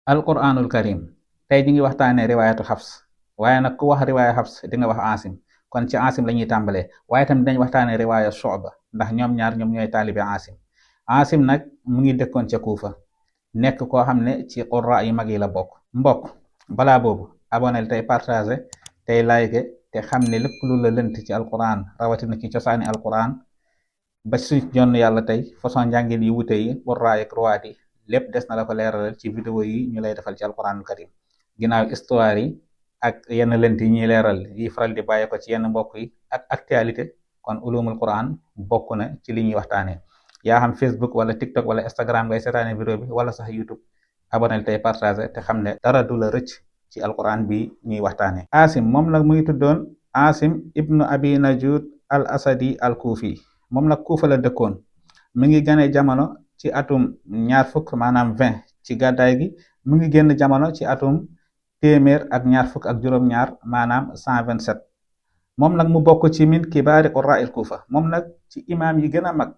alquranul karim tey ñu ngi waxtaanee riwaayatu xafs waaye nag ku wax riwaaya xafs di nga wax asim kon ci asim la ñuy tàmbalee waaye tamit dañ waxtaanee riwaaya Shu'ba ndax ñoom ñaar ñoom ñooy taalibe asim nag mu ngi dëkkoon ca Kuufa nekk koo xam ne ci qurra yi mag yi la bokk mbokk balaa boobu abonel tey partagé tey like te xam ne lépp lu la lënt ci alquran rawatina ci cosaani alquran ba suñ jonn yàlla tey façon njàngin yi wute yi qurra ak ruwaat yi lépp des na la ko leeralal ci vidéo yi ñu lay defal ci alquranul karim ginnaaw histoire yi ak yenn lënt yi ñuy leeral yi faral di bàyyi ko ci yenn mbokk yi ak actualité kon ulumul quran bokk na ci li ñuy waxtaanee yaa xam Facebook wala TikTok wala Instagram ngay seetaane vidéo bi wala sax YouTube abonel tey partagé te xam ne dara du la rëcc ci alquran bi ñuy waxtaanee. Asim moom nag mu ngi tuddoon Asim ibnu Abi Najud al Asadi al Kufi moom nag Kuufa la dëkkoon mi ngi gane jamono ci atum ñaar fukk maanaam 20 ci gàddaay gi mu ngi génn jamono ci atum téeméer ak ñaar fukk ak juróom-ñaar maanaam 127 moom nag mu bokk ci min kibaari qurra'il Kuufa moom nag ci imaam yi gën a mag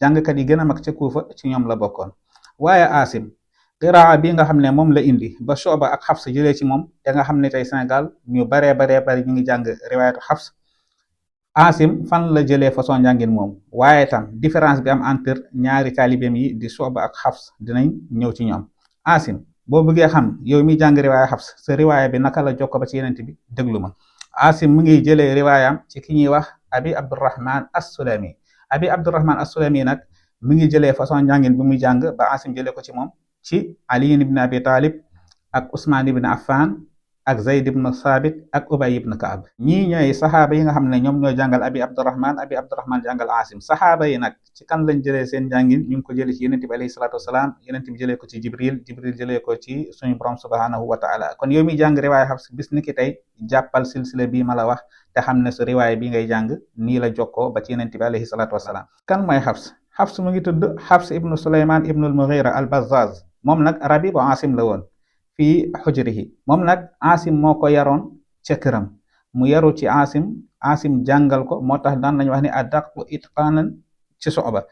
jàngkat yi gën a mag ca Kuufa ci ñoom la bokkoon waaye Asim qiraa bi nga xam ne moom la indi ba Shu'ba ak Hafs jëlee ci moom te nga xam ne tey Sénégal ñu baree bari ñu ngi jàng riwaayatu Hafs Asim fan la jëlee façon njàngin moom waaye tam différence bi am entre ñaari taalibeem yi di Shu'ba ak Hafs dinañ ñëw ci ñoom Asim boo bëggee xam yow mi jàng riwaaya Hafs sa riwaaya bi naka la jokko ba ci yenent bi déglu ma Asim mu ngi jëlee riwaayam ci ki ñuy wax Abi Abdurrahman as-Sulami Abi Abdurrahman as-Sulami nag mu ngi jëlee façon njàngin bi muy jàng ba Asim jëlee ko ci moom ci Ali ibn Abi Talib ak Usman ibn Affan ak Zayd ibn Sabit ak Ubay ibn Kaab ñii ñooy saxaaba yi nga xam ne ñoom ñoo jàngal Abi Abdurrahman jàngal Asim saxaaba yi nag ci kan lañ jëlee seen njàngin ñu ngi ko jëlee ci yenente bi alayhi salaatu wasalaam yenente bi jëlee ko ci Jibril jëlee ko ci suñu borom subhanahu wa taala kon yow mi jàng riwaaya Hafs bis ni ki tey jàppal silsila bii ma la wax te xam ne su riwaaya bi ngay jàng nii la jokkoo ba ci yenente bi alayhi salaatu wasalaam kan mooy Hafs mu ngi tudd Hafs ibnu Suleyman ibnu al-Mughira al-Bazzaz moom nag rabibu Asim la woon fii xujrihi moom nag Asim moo ko yaroon ca këram mu yaru ci Asim jàngal ko moo tax daan nañu wax ne adaqu itqaanan ci Shu'ba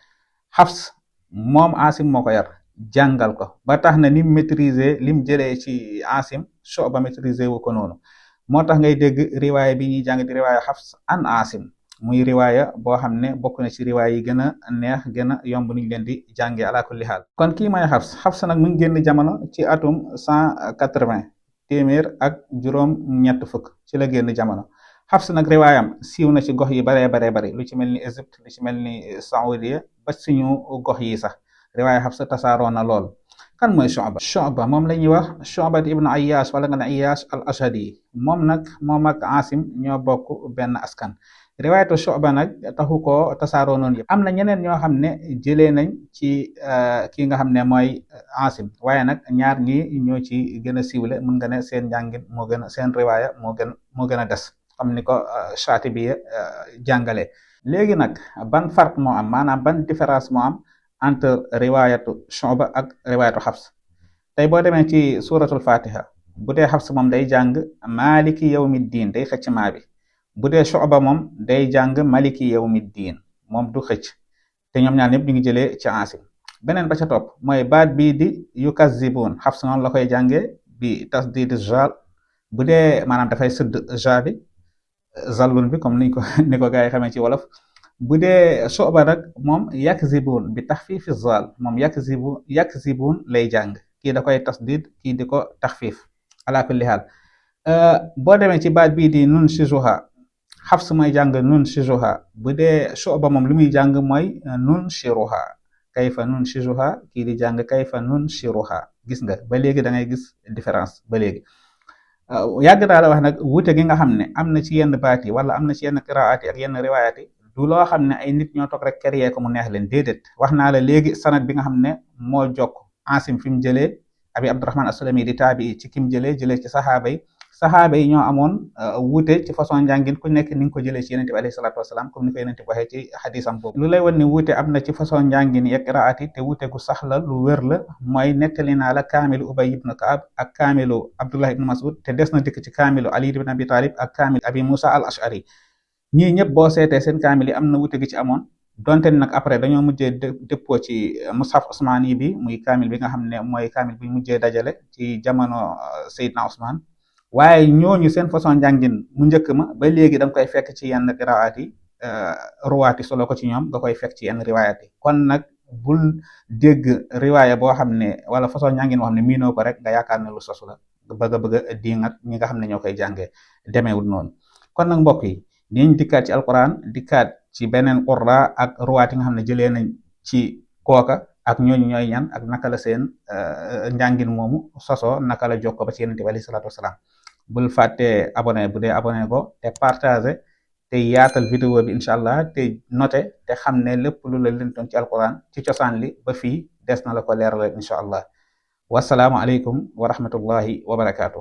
Hafs moom Asim moo ko yar jàngal ko ba tax na nim maîtriser lim jëlee ci Asim Shu'ba maîtriser wu ko noonu moo tax ngay dégg riwaaya bi ñuy jàng di riwaaya Hafs an Asim muy riwaaya boo xam ne bokk na ci riwaaya yi gën a neex gën a yomb niñ leen di jàngee ala kulli haal kon kii mooy Hafs nag mu ngi génn jamono ci atum 180 téeméer ak juróom-ñett fukk ci la génn jamono Hafs nag riwaayam siiw na ci gox yi baree bari lu ci mel ni Égypte lu ci mel ni Saoudia ba suñu gox yi sax riwaaya Hafs tasaaroo na lool kan mooy Shu'ba moom la ñuy wax Shu'ba ibn Ayyash wala nga ne Ayyash al Ashadi moom nag moom ak Asim ñoo bokk benn askan riwaayatu Shu'ba nag taxu ko tasaaroo noonu yëpp am na ñeneen ñoo xam ne jëlee nañ ci kii nga xam ne mooy Asim waaye nag ñaar ñi ñoo ci gën a siiwle mën nga ne seen njàngin moo gën a seen riwaaya moo gën a des comme ni ko Shaatibi jàngale léegi nag ban farq moo am maanaam ban différence moo am entre riwaayatu Shu'ba ak riwaayatu Hafs tey boo demee ci suratul Fatiha bu dee Hafs moom day jàng maliki yawmiddiin day xëcc maa bi bu dee Shu'ba moom day jàng maliki yawmiddiin moom du xëcc te ñoom ñaar ñëpp ñu ngi jëlee ci Asim beneen ba ca topp mooy baat bii di yukazzibuun Hafs noonu la koy jàngee bi tasdiid zaal bu dee maanaam dafay sëdd za bi zallun bi comme ni ko gaa yi xamee ci wolof bu dee Shu'ba nag moom yakzibuun bi taxfiifi zaal moom yakzibuun lay jàng kii da koy tasdiid kii di ko taxfiif ala kulli haal boo demee ci baat bii di nunshizuha Hafs mooy jàng nunshizuha bu dee Shu'ba moom li muy jàng mooy nunshiruha kayfa nunshizuha kii di jàng kayfa nunshiruha gis nga ba léegi da ngay gis différence ba léegi yàgg naa la wax nag wuute gi nga xam ne am na ci yenn baat yi wala am na ci yenn qiraat yi ak yenn riwaayaat yi du loo xam ne ay nit ñoo toog rek créé ko mu neex leen déedéet wax naa la léegi sanad bi nga xam ne moo jokk Asim fi mu jëlee Abi Abdurrahman as-Sulami di taabi ci kim jëlee ci saxaaba yi ñoo amoon wuute ci façon njàngin ku nekk ni nga ko jëlee ci yenente bi alayhi salaatu wasalaam comme ni ko yenente bi waxee ci xadisam boobu lu lay wan ne wuute am na ci façon njàngin yeeg qiraat yi te wuute gu sax la lu wér la mooy nettali naa la kaamilu Ubay ibn Kaab ak kaamilu Abdullah ibn Mas'ud te des na dikk ci kaamilu Ali ibn Abi Talib ak kaamilu Abi Musa al Ash'ari ñii ñëpp boo seetee seen kaamil yi am na wuute gi ci amoon donte nag après dañoo mujjee dëppoo ci mushaf Usmaani bi muy kaamil bi nga xam ne mooy kaamil bi mujjee dajale ci jamono Seydina Usmaan waaye ñooñu seen façon njàngin mu njëkk ma ba léegi da nga koy fekk ci yenn qiraat yi ruwaat yi solo ko ci ñoom nga koy fekk ci yenn riwaayaat yi kon nag bul dégg riwaaya boo xam ne wala façon njàngin boo xam ne miinoo ko rek nga yaakaar ne lu sosu la bëgg a diingat ñi nga xam ne ñoo koy jàngee demeewul noonu kon nag mbokk yi dinañ dikkaat ci alquran dikkaat ci beneen qurra ak ruwaat yi nga xam ne jëlee nañ ci kooka ak ñooñu ñooy ñan ak naka la seen njàngin moomu sosoo naka la jokko ba ci yonent bi alayhi salaatu wasalaam bul fàtte abonné bu dee abonné ko te partagé te yaatal vidéo bi incha allah te noté te xam ne lépp lu la lintoon ci alquran ci cosaan li ba fii des na la ko leeralal incha allah wasalaamu aleykum wa rahmatullahi wa barakaatu.